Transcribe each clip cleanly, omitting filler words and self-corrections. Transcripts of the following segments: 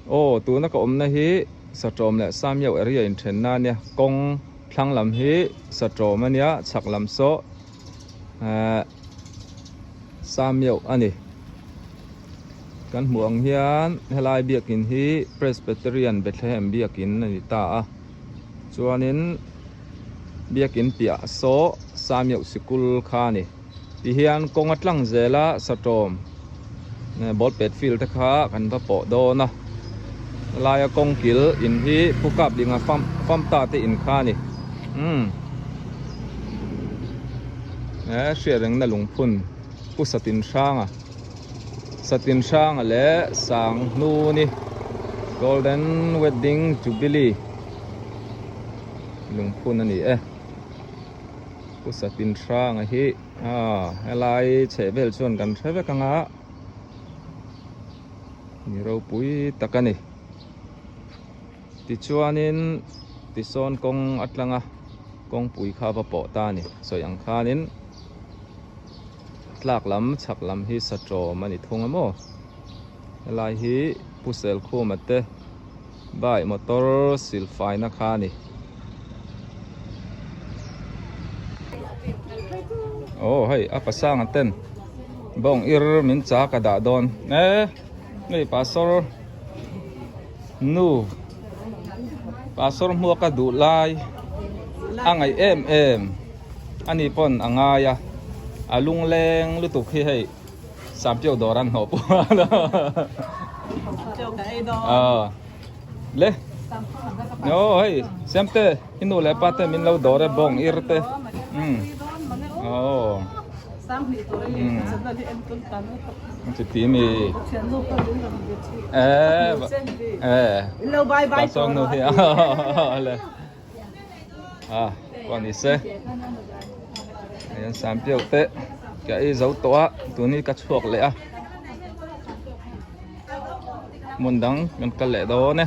Aw tuna ka awmna hi Satawm leh Samyau area inthenna a nia kawng thlang lam hi Satawm a nia chhak lam saw ehh Samyau a ni. Kan hmuh ang hian helai biakin hi Presbyterian Bethlehem biakin a ni ta a chuanin biakin piah saw Samyau sikul kha a ni. Tihian kawng a tlang zel a Satawm ball pet field te kha kan va pawh dawn a helaia kawng kil in hi pu kap dinga fam famta te in kha a ni umm he hriat rengna lungphun pu satin hranga satin hranga leh sang hnuni golden wedding jubilee lungphun a ni e. Pu Satin Hranga hi aaa helai chheh vel chuan kan hre vek ang a ni ropui tak a ni tichuanin tisawn kawng atanga kawngpui kha va pawh ta a ni sawi ang khanin tlak lam chhak lam hi satawm a ni thung a maw helai hi Pu Selkhuma te Bike motor silfaina kha a ni. Aw hei a pasanga ten bawng ir min chak a dah dawn e hei pastor nu pastor hmuak a duh lai a ngaih em em ani pawn a ngai a a lungleng lutuk hi hei. Sampiau dawr an hnawh pawh a lo. Aw. Le. No hei Siamte i nu leh pa te min lo dawr e bawng ir te. Um. Aw. Um. Chuti mi. Eh. Eh. Pastor nu hi. Le. A pawh ni se hei an sam piau te ka ei zo tawh a tun hi ka chhuak leh a hmun dang kan kal leh dawn e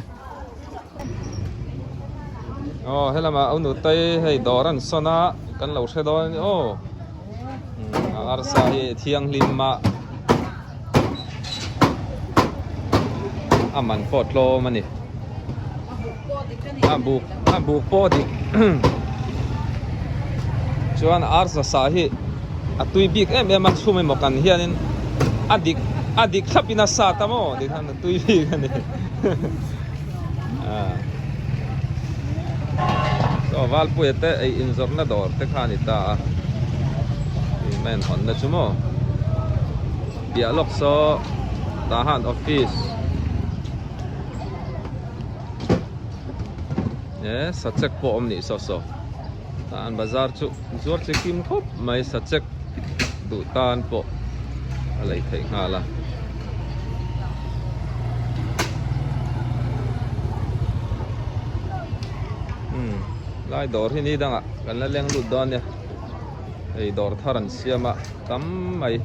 aw helamah au nutei hei dawr an sawn a kan lo hre dawn a ni aw a arsa hi thianghlim a a man pawh tlawm a ni a buk a buk pawh dik chuan arsa sa hi a tui bik em em a chhum emaw kan hianin a dik a dik thlap in a sa ta maw ti khan a tui bik a ni saw Valpuia te ei inzawrhna dawr te kha a ni ta a cement hawnna chu maw piah lawk saw Tahan office e sachek pawh awm nih saw saw Tahan bazar chu zuar chi kim khawp mai sachek duh tan pawh a lei theih nghal a. Umm lai dawr hi ni dangah kan la leng lut dawn nia hei dawr thar an siam a tam mai.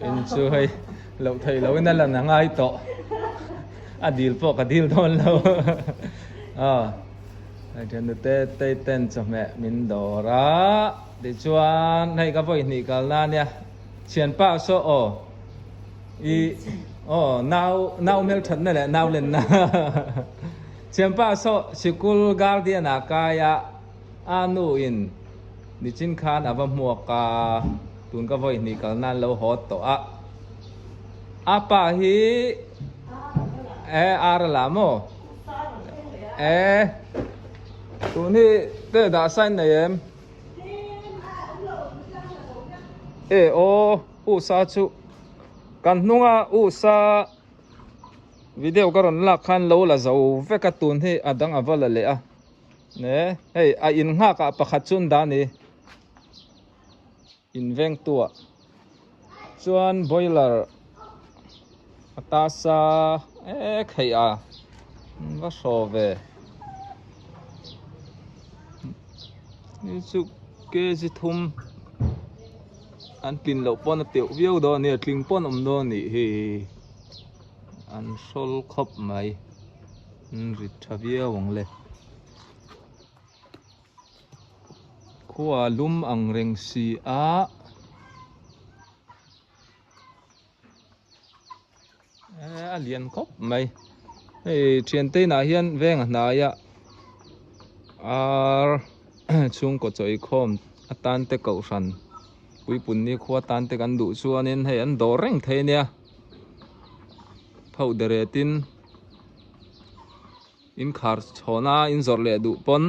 In chu hei loh theih loh in a lan a ngai tawh a dil pawh ka dil dawn lo aw hei thiannu te tei ten chawhmeh min dawr a tichuan hei ka vawi hnih kalna ania thianpa saw aw i aw nau nau hmelthatna leh nau lenna thianpa saw sikul guardian ah kai a. A nu in nichin khan a va hmuak a, tun ka vawi hnih kal nan lo haw tawh a. A pa hi e ar a la maw? E tun hi te dah sign nei em? E aw u sa chu kan hnunga u sa video ka rawn lak khan lo la zo vek a tun hi a dang a va la leh a. Ne hei a in nghak ah pakhat chu an dah a ni in veng tu ah chuan boiler a tasa ek hei a va hraw ve ni chu kg thum an tlin loh pawn a teuh viau dawn a ni a tling pawn a awm dawn a nih hi an hrawl khawp mai. An rit tha viau ang le. Khua lum ang reng si a. A lian khawp mai. Hei thiante inah hian veng a hnaia ar chhungkaw chawikhawm atan te kohhran puipun ni khua tan te kan duh chuanin hei an dawr reng thei ania. Phauh deretin inkhar chhawna inzawrh leh duh pawn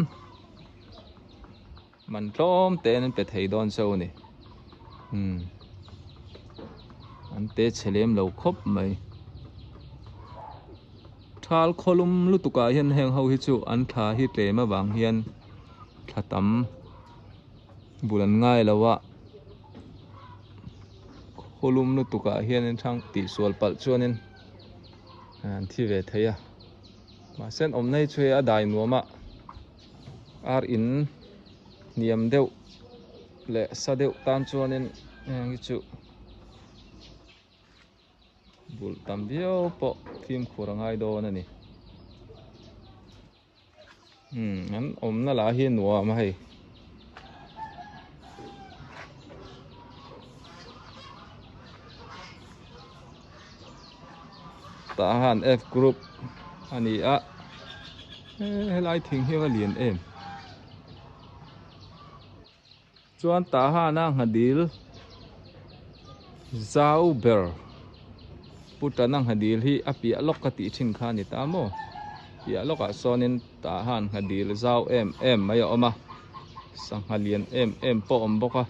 Man tlawm te an pe thei dawn chauh a ni. Umm an te chhe lem lo khawp mai. Thal khawlum lutuk ah hian heng ho hi chu an thla hi tlem avang hian thla tam bul an ngai lo a, khawlum lutuk ah hian in thang tihsual palh chuanin an thi ve thei a, mahse an awmna hi chu hei a dai nuam a. Ar in hniam deuh leh sa deuh tan chuanin heng hi chu bulh tam viau pawh fimkhur a ngai dawn a ni. Umm an awmna lah hi nuam a hei. Tah han F group a ni a helai thing hi a va lian em chuan tah hana nghadil zau ber pu tana nghadil hi a piah lawk ka tih thin kha a ni ta maw piah lawkah sawnin tah han nghadil zau em em mai a awm a sangha lian em em pawh a awm bawk a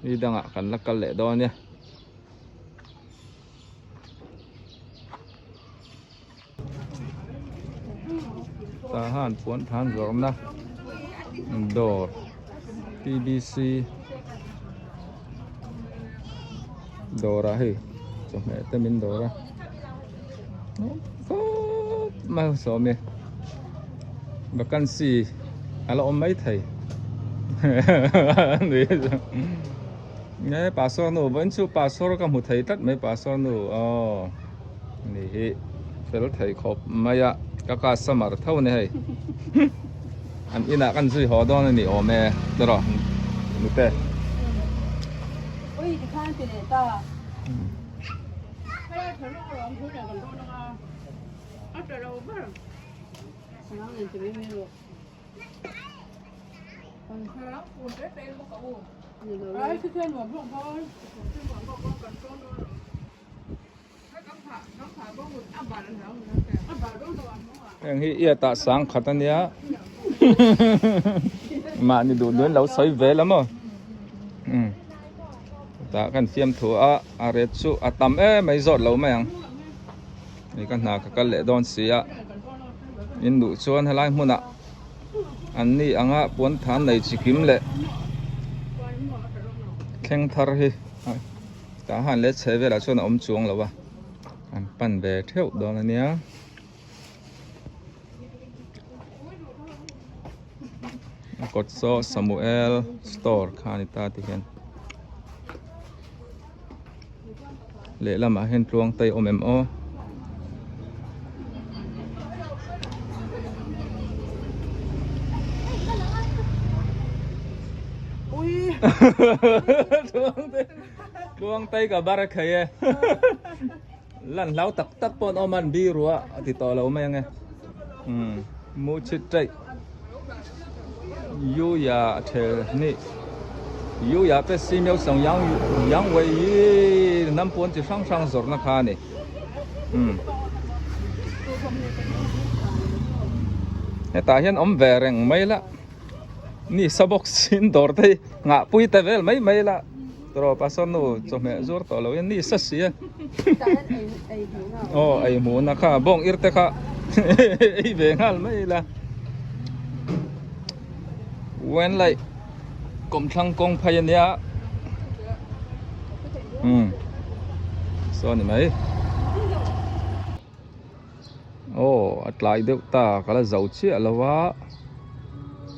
ni dangah kan la kal leh dawn nia. Tah han puan than zawrhna dawr P_B_C dawr ah hei chawhmeh te min dawr a malsawm e vacancy a la awm maithei Nge pastor nu vawiin chu pastor ka hmu thei tlat mai pastor nu aw ni hi fel thei khawp mai a ka customer tho a ni hei an inah kan zui haw dawn a ni awm e tiraw nute. Ui tikhan ti leh ta. Heng hi iatah sang khat a nia mahni duh duhin lo sawi vel a maw tah kan fiamthu a a ret chu a tam em mai zawt lo mai ang hei ka hna ka kal leh dawn si a in duh chuan helai hmunah. An ni anga puan than nei chi kim leh thleng thar hi tah han leh chhe velah chuan a awm chuang lo a an pan ve theuh dawn a nia. A kawt saw Samuel store kha a ni ta ti hian lehlamah hian tluang te a awm em aw. Tluang te ka bar a khei e lan hlau tak tak pawh an awm a an biru a a ti tawh lo mai ange umm mu chhit taih Yuya thel ni Yuya pe si miau sang yang yang wei hi hnam pawn chi hrang hrang zawrhna kha a ni umm hetah hian awm ve reng mai la ni sa bawk sin dawr te hi nghah pui ta vel mai mai la tawp a sawn nu chawhmeh zur tawh lo in ni sa si a aw ei hmuhna kha bawng ir te kha ei ve nghal mai la wen lai kawmthlang kawng phei a nia umm saw a ni mai aw a tlai deuh ta ka la zo chiah lo a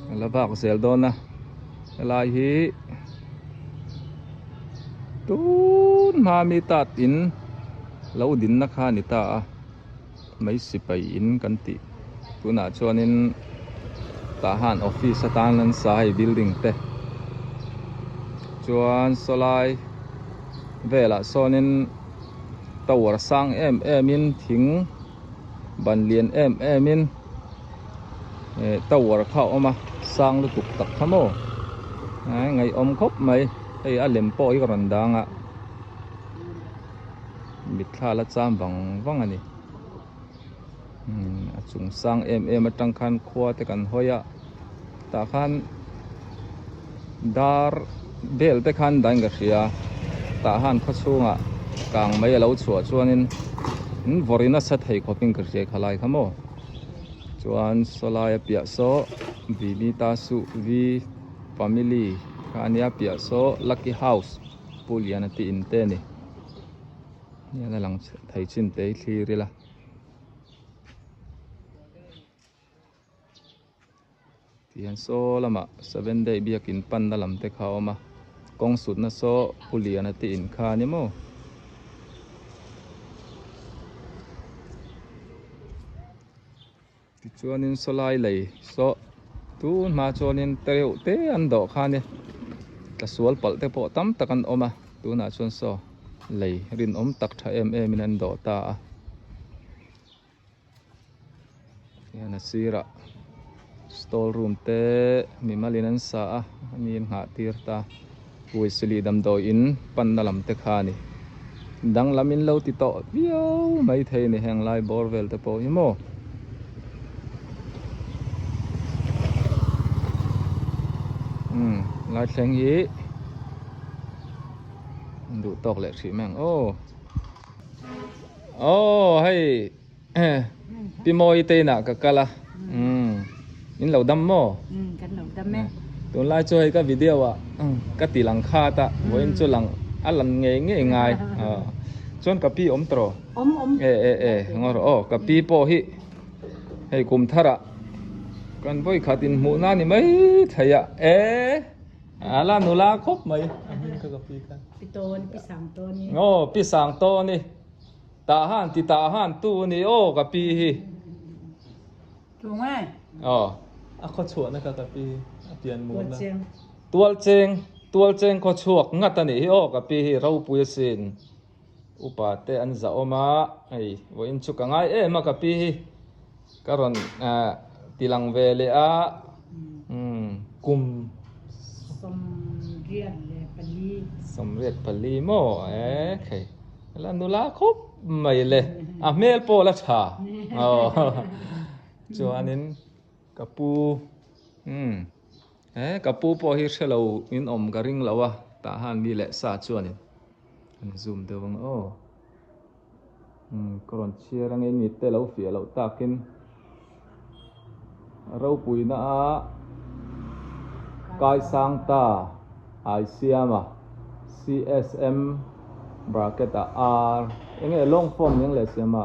ka la vak zel dawn a helai hi tun hma mi tat in lo dinna kha a ni ta a mai sipai in kan tih tunah chuanin tah han office atan an sa hei building te chuan sawlai velah sawnin. Tower sang em em in thing ban lian em em in eh tower kha a awm a sang lutuk tak kha maw eh ngaihawm khawp mai hei a lem pawh hi ka rawn dang a mitthla la cham vang vang a ni umm a chung sang em em atang khan khua te kan hawi a tah khan dar bel te khan dain ka hria tah han khaw chhungah kang mai a lo chhuah chuanin in vawrh in a sa thei khawpin ka hria khalai kha maw chuan sawlai a piah saw Vinita suh V family kha a nia piah saw lucky house Pu Liana tih in te a ni hian a lang thei chin te hi thlir ila. Tihian saw lamah seven day biakin panna lam te kha a awm a kawng sutna saw Pu Liana te in kha a ni maw. Tichuanin sawlai lei saw tun hma chuanin tereuh te an dawh kha a ni tla sual palh te pawh tam tak an awm a tunah chuan saw lei rinawm tak tha em em in an dawh ta a. Hian a sirah stall room te mimalin an sa a mi an nghah tir ta Puisili damdawi in panna lam te kha a ni danglam in lo ti tawh viau mai thei a ni heng lai bawr vel te pawh hi maw. Umm lai thleng hi an duh tawk leh hrih mai ang aw. Aw hei Pi Mawi te inah ka kal a umm in lo dam maw? Umm kan lo dam e. Tunlai chu hei ka video ah ka ti lang khat a vawiin chu lang a lan ngei ngei ngai chuan ka pi awm tawh Awm awm. E e e ngaw rawh aw ka pi pawh hi hei kum thar ah kan vawi khat inhmuh na ni mai thei a e. A la nula khawp mai a hming kha ka pi khan. Pi tawn pi sang tawn ni. Aw pi sang tawn ni. Tah han ti tah han tu ni aw ka pi hi. Tung e. Aw a khaw chhuah na kha ka pi a pian mu na. Tual cheng tual cheng khaw chhuak ngat a nih hi aw ka pi hi ropui asin. Upa te an zah awm a hei vawiin chu ka ngai em a ka pi hi ka rawn ti lang ve leh a umm kum sawmriat leh pali sawmriat pali maw e khei la nula khawp mai le a hmel pawh la tha aw chuanin ka pu umm. He ka pu pawh hi hre lo in awm ka ring lo a, tah han mi leh sa chuanin an zoom deuh ang aw. Umm ka rawn chhiar ange mi te lo fiah loh takin ropuina a kaisang ta ai siam a CSM bracket ah R enge long form eng leh siam a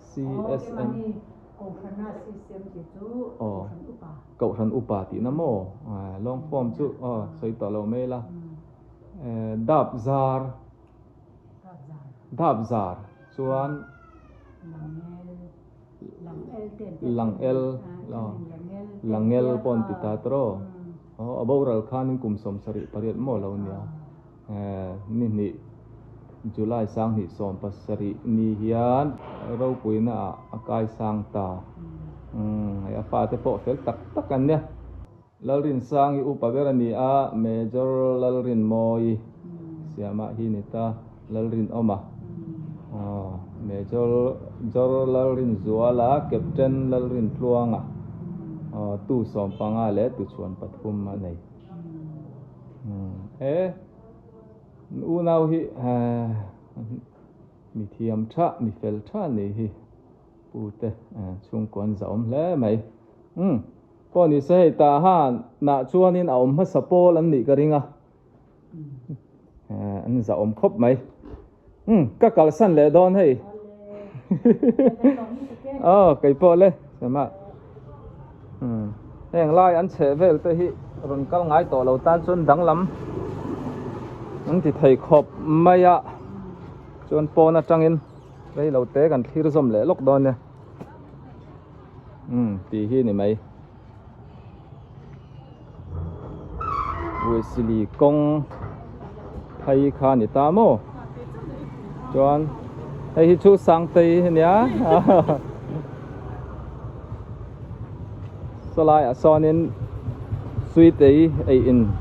CSM. Kohhrana system tih chu Kohhran upa. Kohhran upa tihna maw? Long form chu aw sawi tawh lo mai la. Dap zar. Dap zar chuan. Lang el. Langel pawh an ti ta tawh. A boral khanin kum 78 maw lo nia. Ni hnih July 2017 ni hian ropuina ah a kai sang ta. Hei a fate pawh fel tak tak an nia. Lalrinsangi upa ber a ni a, Major Lalrinmawi Siama hi ni ta, Lalrinawma Major Lalrinzuala, Captain Lalrintluanga tu 15 leh tuchhuan pathum a nei. He unau hi mi thiam tha mi fel tha ni hi pu te chhungkaw an zahawm hle mai umm pawh ni se hei tah han nah chuanin a awm hmasa pawl an nih ka ring a an zahawm khawp mai umm ka kalsan leh dawn hei aw kei pawh le sema umm heng lai an chheh vel te hi rawn kal ngai tawh lo tan chuan danglam an ti thei khawp mai a chuan pawn atangin rei lo te kan thlir zawm leh lawk dawn nia umm tih hi ni mai Wesley kawng phei kha a ni ta maw chuan. Hei hi chu Sangtei ania. Sawlai ah sawnin Suitei ei in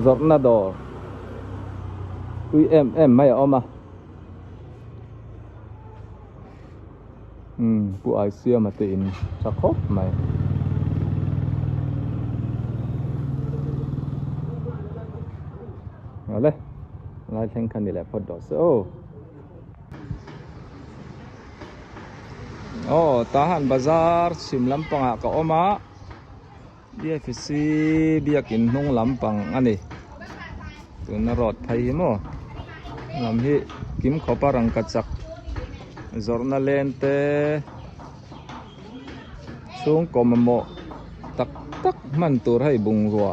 zawrhna dawr tui em em mai a awm a. Umm Pu Aisiama te in tha khawp mai. Awle lai thleng kha ni leh phawt rawh se aw. Aw tahan bazar chhim lampangah ka awm a BFC biakin hnung lampang a ni tuna road phei hi maw lam hi kim khawpa rangka chak zawrhna len te chhungkaw mamawh tak tak hman tur hei bungrua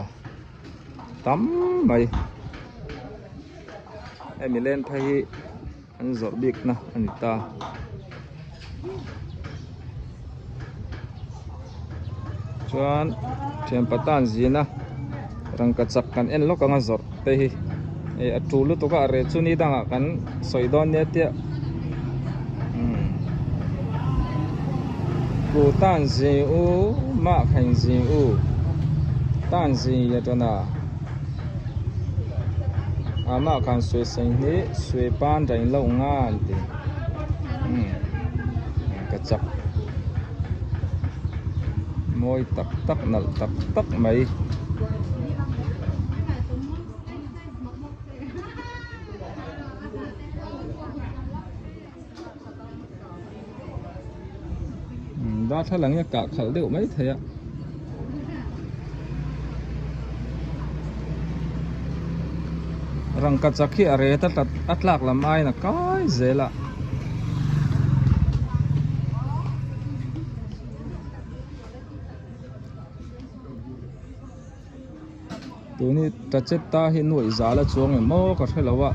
tam mai hemi len phei hi an zawrh bikna a ni ta. Chuan thianpa tan zina rangka chak kan en lawk anga zawrh te hi hei a tul lutuk a a reh chu ni dangah kan sawi dawn nia tia umm ku tan zin u mah khain zin u tan zin ya tana. A mah khan suai saih hi suai pan rain loh nga an ti umm ka chak mawi tak tak nalh tak tak mai. Darthlalang hi a kah khalh deuh mai thei a. Rangka chak hi a ret a tlak lam aiin a kai zel a. Tuni tachetta hi nuaih zal a chuang em aw ka hre lo a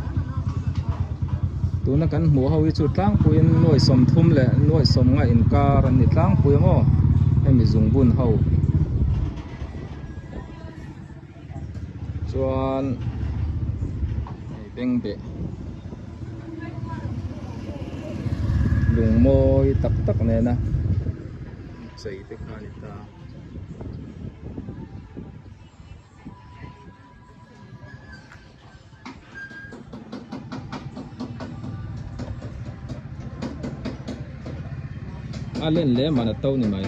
tuna kan hmuh ho hi chu tlangpuiin nuaih sawmthum leh nuaih sawmnga inkar an ni tlangpui ang aw hemi zungbun ho chuan hei bengbeh lungmawi tak tak nena chei te kha a ni ta. A len leh man a to ni mai.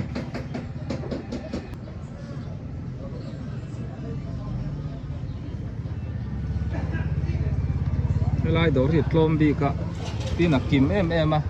Helai dawr hi tlawm bik a tin a kim em em a.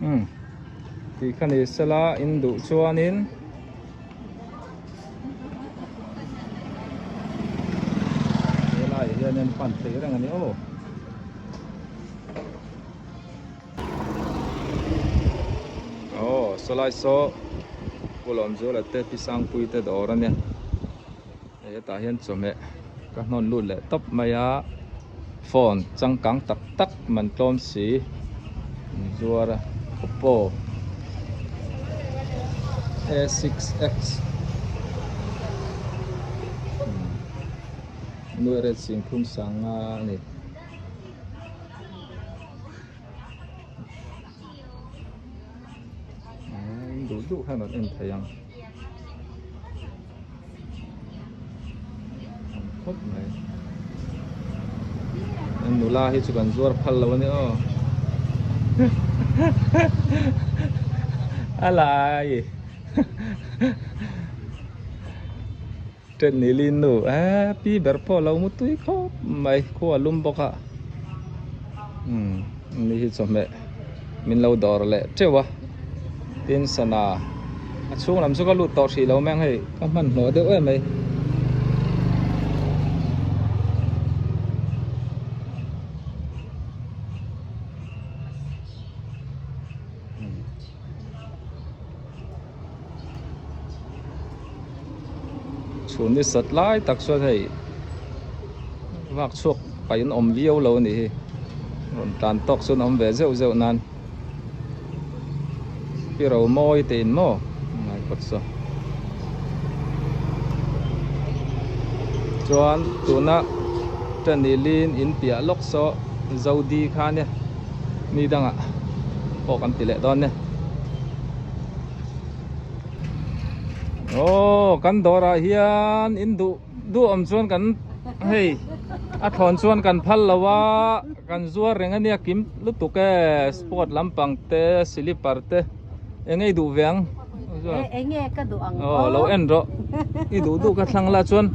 Umm tih kha ni sela in duh chuanin helaiah hianin pan thei reng a ni aw. Aw sawlai saw Pu Lawmzuala te Pi Sangpuii te dawr a nia hetah hian chawhmeh ka hnawn lut leh tawp mai a. Phone changkang tak tak man tlawm si an zuar a Oppo A 6 X nuaih ret singphum sanga a ni. Duh duh khan an en thei ang. Khawp mai. An nula hi chu kan zuar phal lo a ni aw. A lai. Ṭet ni lin nu eh pi ber pawh lo mu tui khawp mai khua lum bawk a umm ni hi chawhmeh min lo dawr leh teuh a tin sana a chhung lam chu ka lut tawh hrih lo mai ang hei ka hmanhmawh deuh em mai. Chhun ni sat lai tak chuan hei vak chhuak paih an awm viau lo a nih hi. Rawn tlan tawk chuan a awm ve zeuh zeuh nan. Pi ro mawi te in maw ngai kawt saw. Chuan tuna Tanilin in piah lawk saw Zodi kha nia mi dangah pawh kan ti leh dawn nia. Aw kan dawrah hian in duh duh awm chuan kan hei a thlawn chuan kan phal lo a kan zuar reng ania kim lutuk e sport lampang te slipper te eng nge i duh ve ang eng nge ka duh ang aw lo en rawh i duh duh ka thlang la chuan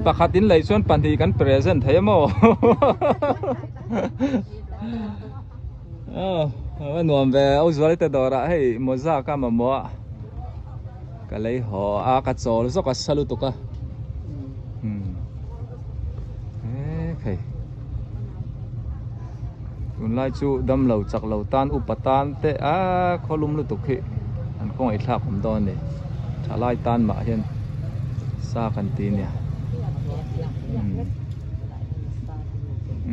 pakhat in lei chuan pahnih kan present thei a maw Aw a nuam ve au zual te dawrah hei mawza ka mamawh a ka lei haw a ka chawl zawk a sa lutuk a umm hei tunlai chu damlo chak lo tan upa tan te a khawlum lutuk hi an khawngaih thlak awm dawn a ni thalai tan mah hian sa kan ti nia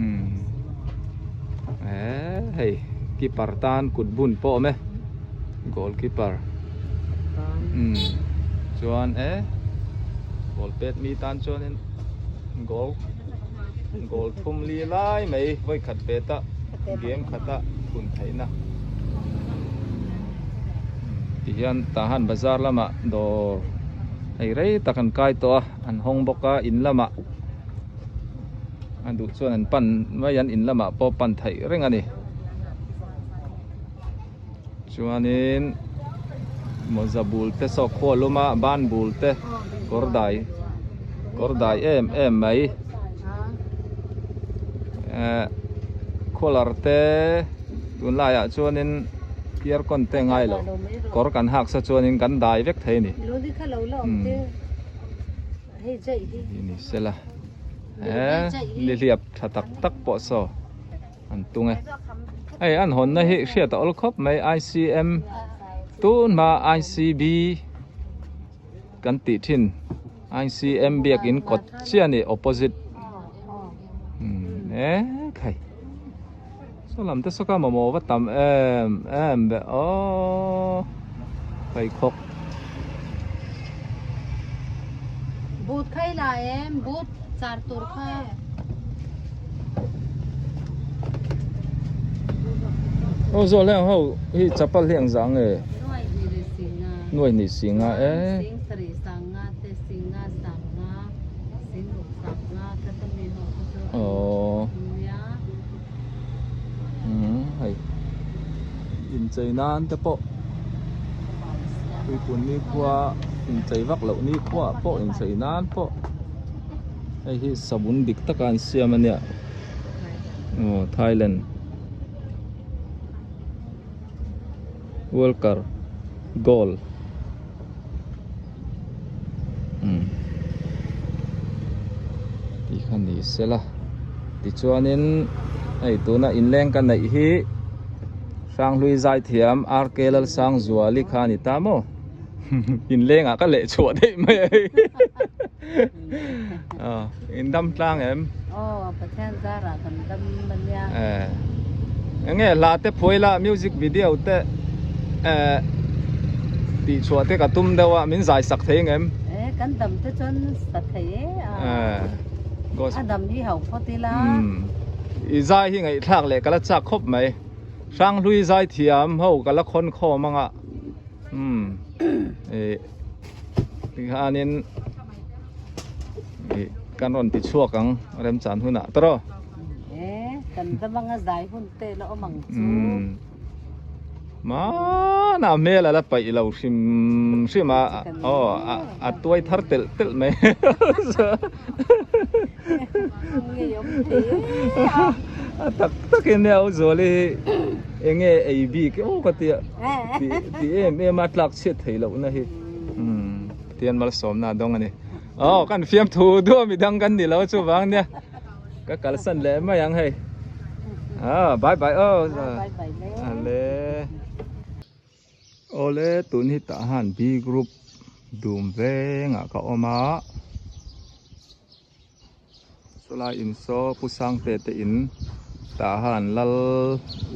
umm. Eee hei keeper tan kut bun pawh awm e goal keeper umm chuan e ball pet mi tan chuanin goal goal thum li lai mai vawi khat pet a game khat a thun theihna tihian tah han bazar lamah dawr hei rei tak an kai tawh a an hawng bawk a in lamah. A duh chuan an pan mai an in lamah pawh pan theih reng a ni. Chuanin mawza bul te saw khual lum a ban bul te kawr dai kawr dai em em mai eh collar te tunlaiah chuanin aircon te ngai lo kawr kan hak sa chuanin kan dai vek thei a ni. Hi ni sela he nihliap tha tak tak pawh saw an tung e hei an hawnna hi hriat a awl khawp mai I_C_M tun hma I_C_B kan tih thin I_C_M biakin kawt chiah a ni opposite umm mek hei saw lam te saw kha mamawh va tam em em ve aww pheikhawk. Boot kha i la em boot char tur kha. Aw zawh hleng ho hi chapal hi ang zah nge? Nuai hnih singa e. Sing sarih sanga te singa sanga sing ruk sanga te te mi ho kha chu. Aw. Umm hei inchei nan te pawh tuipun nikhua inchei vak loh nikhua pawh inchei nan pawh hei hi sabun dik taka an siam a nia aw Thailand worker gold umm tih kha ni sela tichuanin hei tuna inleng ka neih hi Hranghlui Zaithiam RK Lalsangzuali kha a ni ta maw inleng ah ka leh chhuah daih mai a hei aw in dam tlang em aw Pathian zarah kan dam ania eh enge hla te phuai la music video te eh tih chhuah te ka tum deuh a min zai sak thei ang em eh kan dam te chuan sa thei e a eh a dam hi hauh phawt ila umm i zai hi ngaihthlak leh ka la chak khawp mai Hranghlui zai thiam ho ka la khawn khawm anga umm eh tikhanin ih kan rawn ti chhuak ang remchan hunah te rawh. Eh kan dam anga zai hun te la awm ang chu. Hmanah hmel a la paih lo hrim hrim a aw a tuai thar telh telh mai. A tak takin nia u Zuali hi eng nge ei bik emaw ka tia tih tih em em a tlak chhiat theih lohna hi umm Pathian malsawmna a dawng a ni. Aw kan fiamthu duah midang kan ni lo chuvang nia ka kalsan leh mai ang hei. Aw bye bye aw ale. Awle tun hi tah han B group dum vengah ka awm a. Chulai in saw Pu Sangte te in tah han lal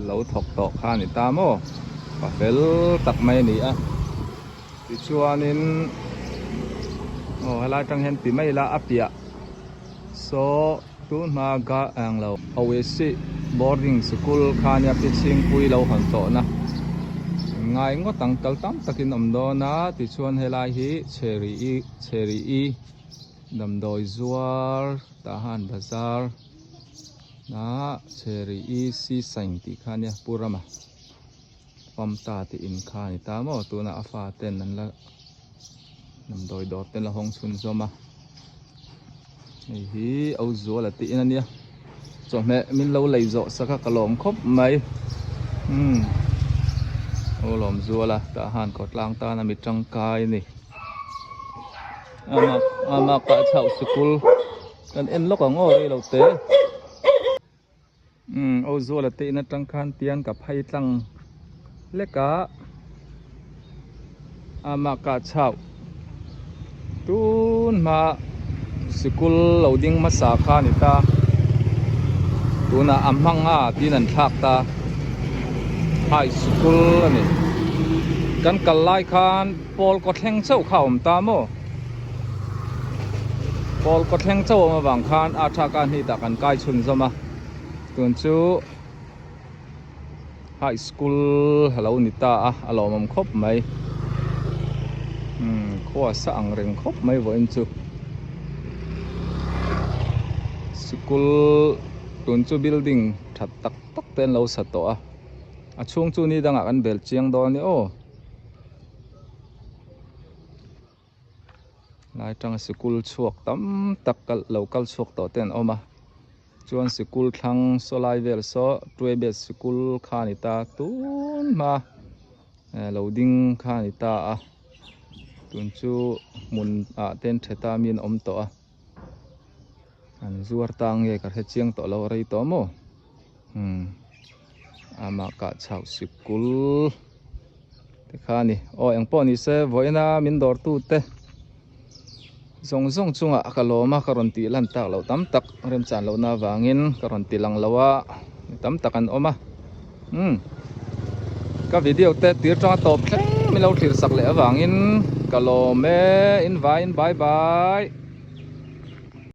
lo thawk tawh kha a ni ta maw? Pa fel tak mai a ni a. Tichuanin aw helai atang hian ti mai ila a piah saw tun hma ga ang lo Oasis boarding sikul kha nia pi chhingpui lo hawn tawhna ngai ngawt ang kal tam takin awm dawn a tichuan helai hi chheri i chheri i Damdawi zuar Tahan bazar ah Chheri E C Sain tih kha ania Pu Rama Famta tih in kha a ni ta maw tunah a fa ten an la damdawi dawr te an la hawng chhun zawm a hei hi Auzuala tih in ania chawhmeh min lo lei zawh sak a ka lawm khawp mai umm aw Lawmzuala Tahan khawtlang tana mi tangkai a ni. Ama ama kah chauh sikul kan en lawk ang aw rei lo te umm aw zuala te in atang khan tiang ka phei tlang lek a ama kah chauh tun hma sikul lo ding hmasa kha a ni ta tunah a hmang a tin an thlak ta high sikul a ni kan kal lai khan. Pawl kaw thleng chauh kha a awm ta maw? Pawl kaw thleng chauh a awm avang khan a tha ka hnih tah kan kai chhun zawm a, tun chu high school a lo ni ta a, a lawmawm khawp mai. Umm khua sa ang reng khawp mai vawiin chu. Sikul tun chu building tha tak tak te an lo sa tawh a, a chhung chu ni dangah kan bel chiang dawn a ni aw. Lai tanga sikul chhuak tam tak kal lo kal chhuak tawh te an awm a chuan sikul thlang saw lai vel saw tuaibet sikul kha a ni ta tun hma eh lo ding kha a ni ta a tun chu hmun ah te an tha ta mi an awm tawh a an zuar ta nge ka hre chiang tawh lo a rei tawh maw umm amah kah chauh sikul te kha a ni aw eng pawh ni se vawiina min dawr tu te zawng zawng chungah ka lawm a ka rawn tih lan tak loh tam tak remchan lohna avangin ka rawn ti lang lo a mi tam tak an awm a umm ka video te tir tanga tawp thleng min lo thlir sak leh avangin ka lawm e in vaiin bye bye.